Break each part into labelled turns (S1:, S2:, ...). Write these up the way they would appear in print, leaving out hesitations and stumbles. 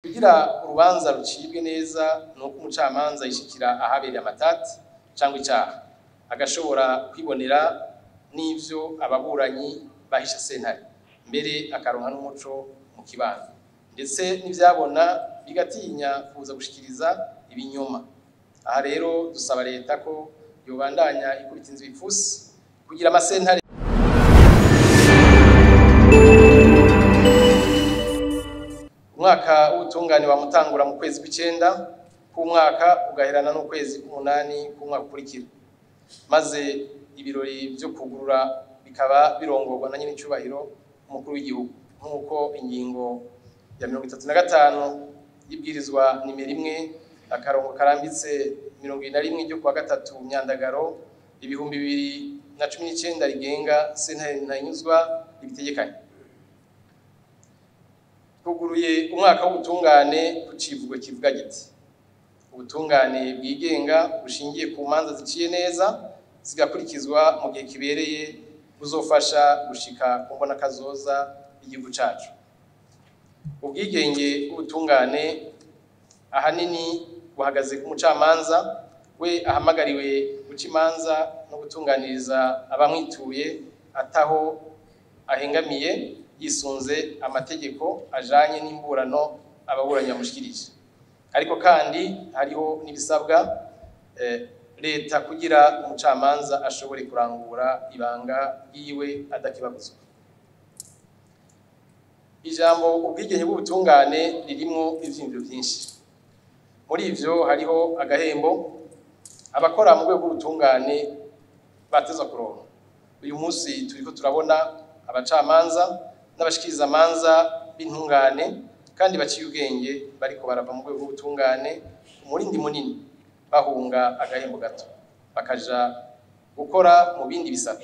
S1: Kugira urubanza rucibwe neza nuko umucamanza yishikira ahabereye amatati cangwa icaha, agashobora kwibonera n'ivyo ababuranyi bahisha sentare, mbere akaronka n'umuco mu kibano, ndetse n'ivyabona bigatinya kuza gushikiriza ibinyoma. Aha rero dusaba leta ko yobandanya ikubita inzu ibipfusi kugira amasentare. Umwaka w'ubutungane wamutangura mu kwezi kw'icenda k'umwaka ugaherana n'ukwezi k'umunani k'umwaka ukurikira, maze ibirori vyo kugurura bikaba birongorwa na nyen'icubahiro umukuru w'igihugu, nk'uko ingingo ya 35 y'ibwirizwa nimero 1 akarongo karambitse 71 ryo kuwa 3 Myandagaro 2019 rigenga sentare ntahinyuzwa ribitegekanya. Twuguruye umwaka w'ubutungane ku civugo kivuga giti: ubutungane bwigenga bushingiye ku manza ziciye neza zigakurikizwa mu gihe kibereye, buzofasha gushika ku mbonakazoza y'igihugu cacu. Ubwigenge bw'ubutungane ahanini buhagaze ku mucamanza, we ahamagariwe guca imanza no gutunganiriza abamwituye ataho ahengamiye, yisunze amategeko ajanye n'imburano ababuranyi bamushikirije. Ariko kandi hariho n'ibisabwa leta kugira umucamanza ashobore kurangura ibanga yiwe adakebaguzwa. Ijambo ubwigenge bw'ubutungane ririmwo ivyiyumviro vyinshi. Muri ivyo hariho agahembo abakora mu rwego rw'ubutungane batezwa kuronka. Uyu munsi turiko turabona abacamanza n'abashikiriza amanza b'intungane kandi baciye ubwenge bariko barava mu rwego rw'ubutungane umurindi munini, bahunga agahembo gato bakaja gukora mu bindi bisata.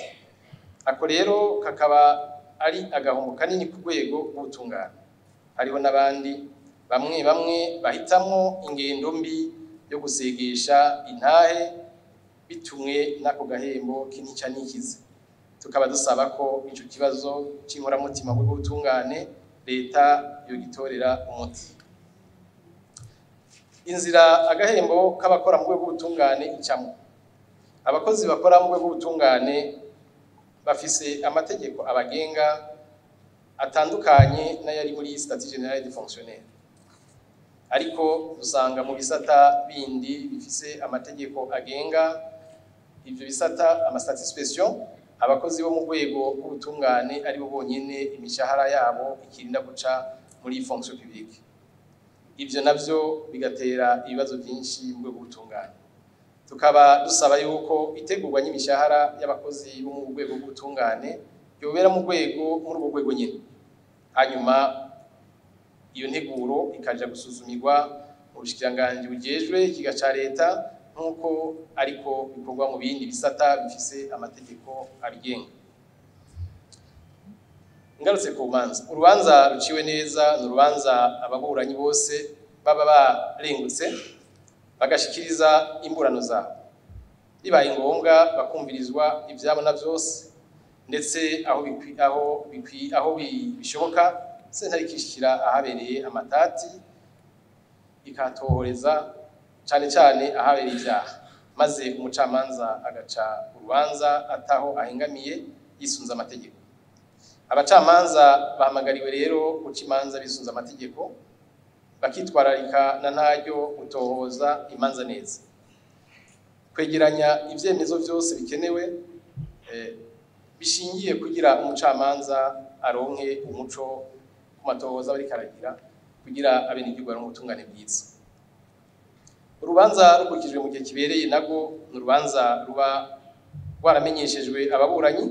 S1: Ako rero kakaba ari agahombo kanini ku rwego rw'ubutungane. Hariho n'abandi bamwe bamwe bahitamwo ingendo mbi yo gusegesha intahe bitumwe n'ako gahembo k'intica n'ikize. Tukaba dusaba ko ico kibazo c'inkoramutima mu rwego rw'ubutungane leta yogitorera umuti. Inzira agahembo k'abakora mu rwego rw'ubutungane icamwo. Abakozi bakora mu rwego rw'ubutungane bafise amategeko abagenga atandukanye n'ayari muri statut général des fonctionnaires, ariko usanga mu bisata bindi bifise amategeko agenga ivyo bisata, ama statut spéciaux, abakozi bo mu rwego rw'ubutungane ari bo bonyene imishahara yabo ikirinda guca muri fonction publique. Ivyo navyo bigatera ibibazo vyinshi mu rwego rw'ubutungane. Tukaba dusaba yuko itegurwa n'imishahara y'abakozi bo mu rwego rw'ubutungane yobera mu rwego muri urwo rwego nyene, hanyuma iyo nteguro ikaja gusuzumirwa mu bushikiranganji bujejwe ikiga ca leta, nk'uko ariko bikorwa mu bindi bisata bifise amategeko abigenga. Ngarutse ku manza, urubanza ruciwe neza ni urubanza ababuranyi bose baba barengutse bagashikiriza imburano zabo, bibaye ngombwa bakumvirizwa ivyabona vyose, ndetse aho bishoboka sentare ikishikira ahabereye amatati ikatohoreza cane cane ahabereye ivyaha, maze umucamanza agaca urubanza ataho ahengamiye yisunze amategeko. Abacamanza bahamagariwe rero guca imanza bisunze amategeko, bakitwararika na ntaryo gutohoza imanza neza, kwegeranya ivyemezo vyose bikenewe bishingiye kugira umucamanza aronke umuco ku matohoza bariko aragira, kugira abenegihugu baronke ubutungane bwiza. Urubanza rukurikijwe mu gihe kibereye nago ni urubanza ruba rwaramenyeshejwe ababuranyi,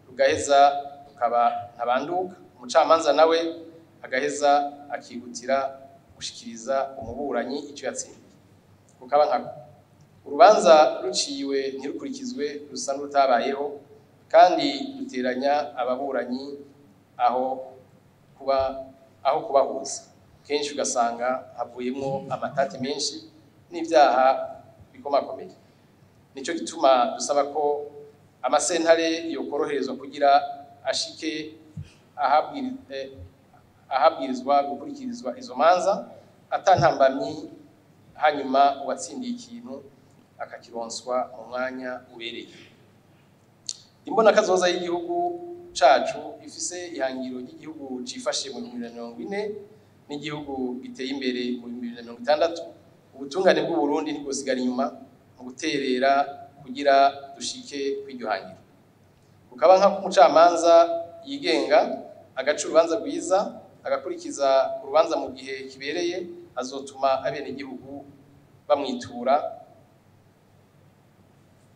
S1: rugaheza rukaba ntabanduka, umucamanza nawe agaheza akihutira gushikiriza umuburanyi ico yatsindiye. Kukaba nkako urubanza ruciwe ntirukurikizwe rusa n'urutabayeho, kandi ruteranya ababuranyi aho kubahuza. Kenshi ugasanga havuyemwo amatati menshi n'ivyaha bikomakomeye. Nico gituma dusaba ko amasentare yokoroherezwa kugira ashike ahabwirizwa gukurikirizwa izo manza, Atantambamyi, hanyuma uwatsindiye ikintu akakironswa mu mwanya ubereye. Imbona kazoza y'igihugu cacu ifise ihangiro ry'igihugu cifashe mu 2040 n'igihugu giteye imbere mu 2060. Ubutungane bw'u Burundi ntibwosigara inyuma mu guterera kugira dushike kw'iryo hangiro. Kukaba nka umucamanza yigenga, agaca urubanza rwiza, agakurikiza urubanza mu gihe kibereye, azotuma abenegihugu bamwitura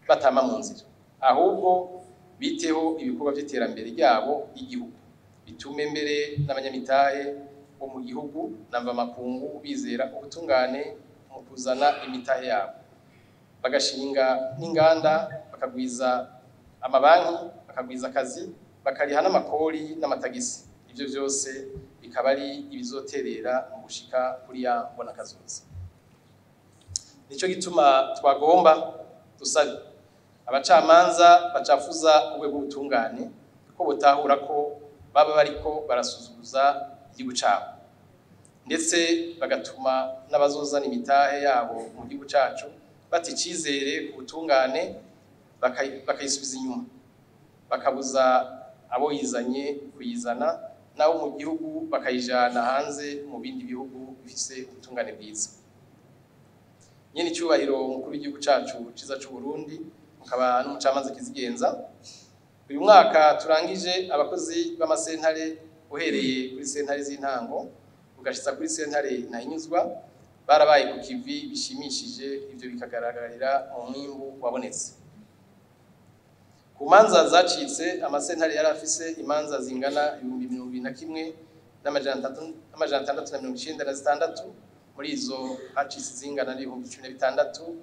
S1: batama mu nzira, ahubwo biteho ibikorwa by'iterambere ryabo ry'igihugu, bitume mbere n'abanyamitahe bo mu gihugu na mvamakungu bizera ubutungane mu kuzana imitahe yabo, bagashinga n'inganda, bakagwiza amabanki, bakagwiza akazi, bakariha n'amakori n'amatagisi. Ivyo vyose bikaba ari ibizoterera mu gushika kuri ya mbona kazoza. Nico gituma twagomba dusabe abacamanza bacafuza urwego rw'ubutungane ko botahura ko baba bariko barasuzuguza igihugu cabo, ndetse bagatuma n'abazozana imitahe yabo mu gihugu cacu bata icizere ku butungane, bakayisubiza inyuma, bakabuza abo yizanye kuyizana, nabo mu gihugu bakayijana hanze mu bindi bihugu bifise ubutungane bwiza. Nyene icyubahiro umukuru w'igihugu cacu ciza c'u Burundi, mukaba n'umucamanza kizigenza, uyu mwaka turangije abakozi b'amasentare, uhereye kuri sentare z'intango ugashitsa kuri sentare ntahinyuzwa, barabaye ku kivi bishimishije. Ivyo bikagaragarira mu mwimbu wabonetse ku manza zacitse. Amasentare yari afise imanza zingana 21,696. Muri izo hacitse zingana n'16,000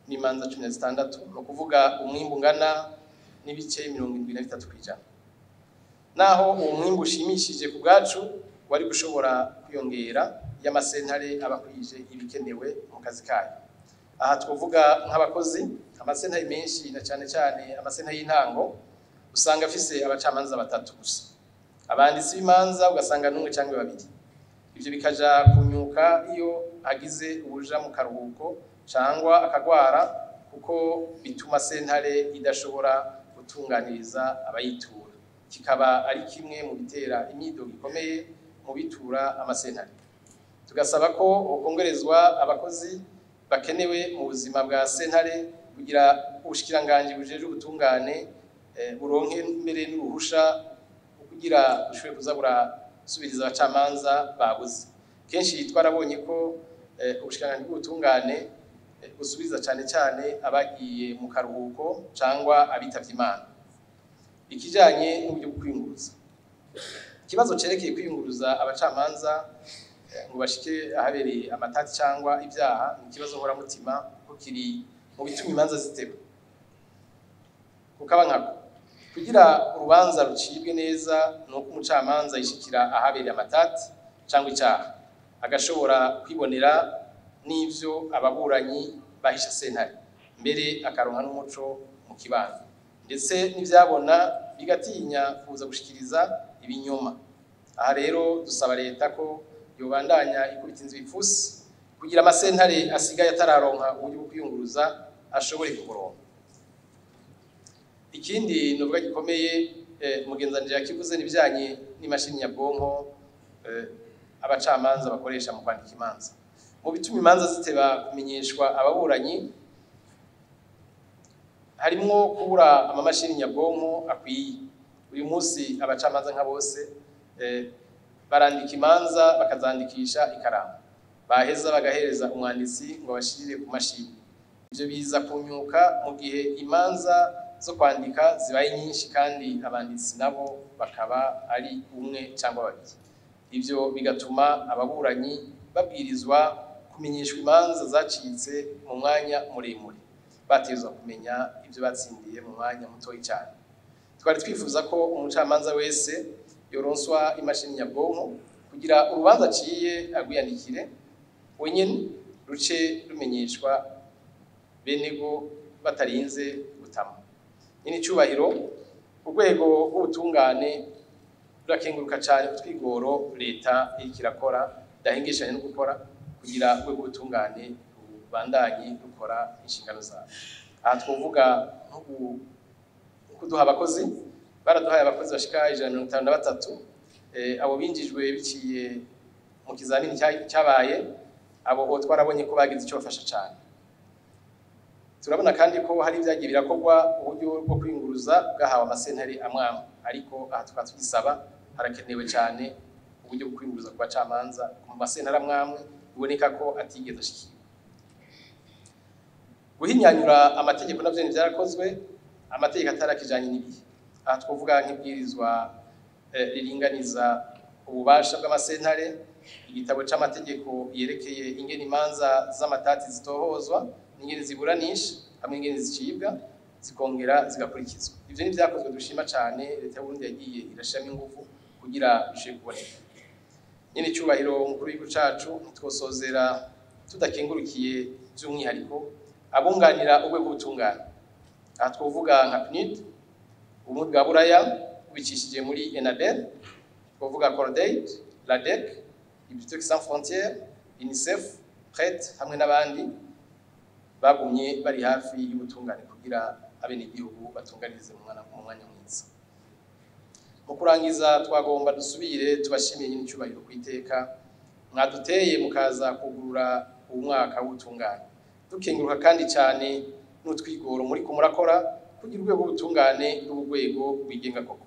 S1: n'imanza 16, ni ukuvuga umwimbu ungana n'ibice 73%. Naho uwo mwimbu ushimishije ku bwacu, wari gushobora kwiyongera iyo amasentare aba akwije ibikenewe mu kazi kayo. Aha twovuga nk'abakozi. Amasentare menshi, na cane cane amasentare y'intango, usanga afise abacamanza batatu gusa, abanditsi b'imanza ugasanga n'umwe cyangwa babiri. Ivyo bikaja kunyuka iyo hagize uwuja mu karuhuko cyangwa akagwara, kuko bituma sentare idashobora gutunganiriza abayitura, kikaba ari kimwe mu bitera imyidogo ikomeye mu bitura amasentare. Tugasaba ko hokongerezwa abakozi bakenewe mu buzima bwa sentare, kugira ubushikiranganji bujejwe ubutungane buronke mbere n'uruhusha kugira bushobore kuza burasubiriza abacamanza babuze. Kenshi twarabonye ko ubushikiranganji bw'ubutungane busubiza cane cane abagiye mu karuhuko cangwa abitavye Imana. Ikijanye n'uburyo bwo kwiyunguruza, ikibazo cerekeye kwiyunguruza abacamanza ngo bashike ahabereye amatati cyangwa ibyaha ni ikibazo nkoramutima, kuko kiri mu bituma imanza ziteba. Kukaba nkako, kugira urubanza rucibwe neza ni uko umucamanza yishikira ahabereye amatati cyangwa icyaha, agashobora kwibonera n'ivyo ababuranyi bahisha sentare, mbere akaronka n'umuco mu kibano, ndetse n'ivyabona bigatinya kuza gushikiriza ibinyoma. Aha rero dusaba leta ko yobandanya ikubita inzu ibipfusi kugira amasentare asigaye atararonka uburyo bwo kwiyunguruza ashobore kuburonka. Ikindi novuga gikomeye, mugenzanije yakivuze, n'ibijanye n'imashini nyabwonko abacamanza bakoresha mu kwandika imanza. Mu bituma imanza ziteba kumenyeshwa ababuranyi harimwo kubura amamashini nyabwonko akwiye. Uyu munsi abacamanza nka bose barandika imanza bakazandikisha ikaramu, baheza bagahereza umwanditsi ngo abashirire ku mashini. Ivyo biza kunyuka mu gihe imanza zo kwandika zibaye nyinshi kandi abanditsi nabo bakaba ari umwe cyangwa babiri. Ivyo bigatuma ababuranyi babwirizwa kumenyeshwa imanza zacitse mu mwanya muremure, batezwa kumenya ivyo batsindiye mu mwanya mutoyi cyane. Twari twifuza ko umucamanza wese yoronswa imashini nyabwonko kugira urubanza aciye agwiyandikire wenyene, ruce rumenyeshwa benego batarinze gutama. Nyine icyubahiro, urwego rw'ubutungane rurakenguruka cyane utwigoro leta iriko irakora idahengeshanya no gukora kugira urwego rw'ubutungane rubandanye rukora inshingano zabo. Aha twovuga nko kuduha abakozi, baraduhaye abakozi bashika 153, abo binjijwe biciye mu kizamini cyabaye, abo twarabonye ko bagize icyo bafasha cyane. Turabona kandi ko hari ibyagiye birakorwa uburyo bwo kwinguruza bwahawe amasentare amwamwe, ariko aha tukaba tugisaba, harakenewe cyane uburyo bwo kwinguruza ku bacamanza mu masentare amwamwe biboneka ko atigeze ashikirwa. Guhinyanyura amategeko navyo ni byarakozwe, amategeko atarakijanye n'ibihe. Aha twovuga nk'ibwirizwa riringaniza ububasha bw'amasentare, igitabo c'amategeko yerekeye ingene imanza z'amatati zitohozwa n'ingene ziburanisha hamwe n'ingene zicibwa zikongera zigakurikizwa. Ivyo ni vyakozwe dushima cane, leta y'Uburundi yagiye irashiramo ingufu kugira bishobore kuboneka. Nyene icubahiro umukuru w'igihugu cacu, ntitwosozera tudakengurukiye by'umwihariko abunganira urwego rw'ubutungane. Aha twovuga nka PNUD, Ubumwe bwa Buraya bubicishije muri Enabel, twovuga Cordaid, LADEC, Bibliothèques Sans Frontières, UNICEF, PRET hamwe n'abandi bagumye bari hafi y'ubutungane kugira abenegihugu batunganirize mu mwanya mwiza. Mu kurangiza twagomba dusubire tubashimiye nyine icyubahiro kwiteka mwaduteye mukaza kugurura uwo mwaka w'ubutungane. Dukenguruka kandi cyane n'utwigoro muri ko murakora kugira urwego rw'ubutungane n'urwego rwigenga koko.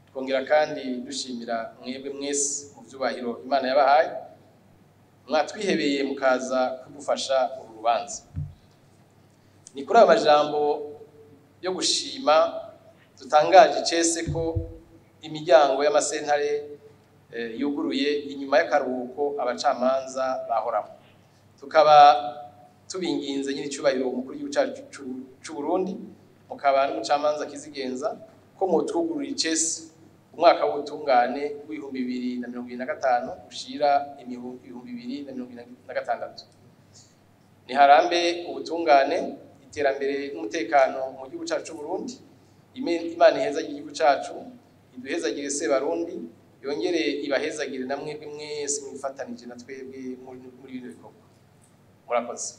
S1: Twongera kandi dushimira mwebwe mwese mu byubahiro Imana yabahaye, mwatwihebeye mukaza kudufasha uru rubanza. Ni kuri aya majambo yo gushima dutangaje cese ko imiryango y'amasentare yuguruye inyuma y'akaruhuko abacamanza bahoramo. Tukaba tubinginze nyine icyubahiro umukuru w'igihugu cyacu c'u Burundi, mukaba n'umucamanza kizigenza, ko mutwugurura icese umwaka w'ubutungane w'2025 ushira 2026. Niharambe ubutungane, iterambere n'umutekano mu gihugu cyacu c'u Burundi. Imana ihezagire igihugu cyacu, iduhezagire se Barundi, yongere ibahezagire namwe mwese mwifatanije na twebwe muri bino bikorwa. Murakoze.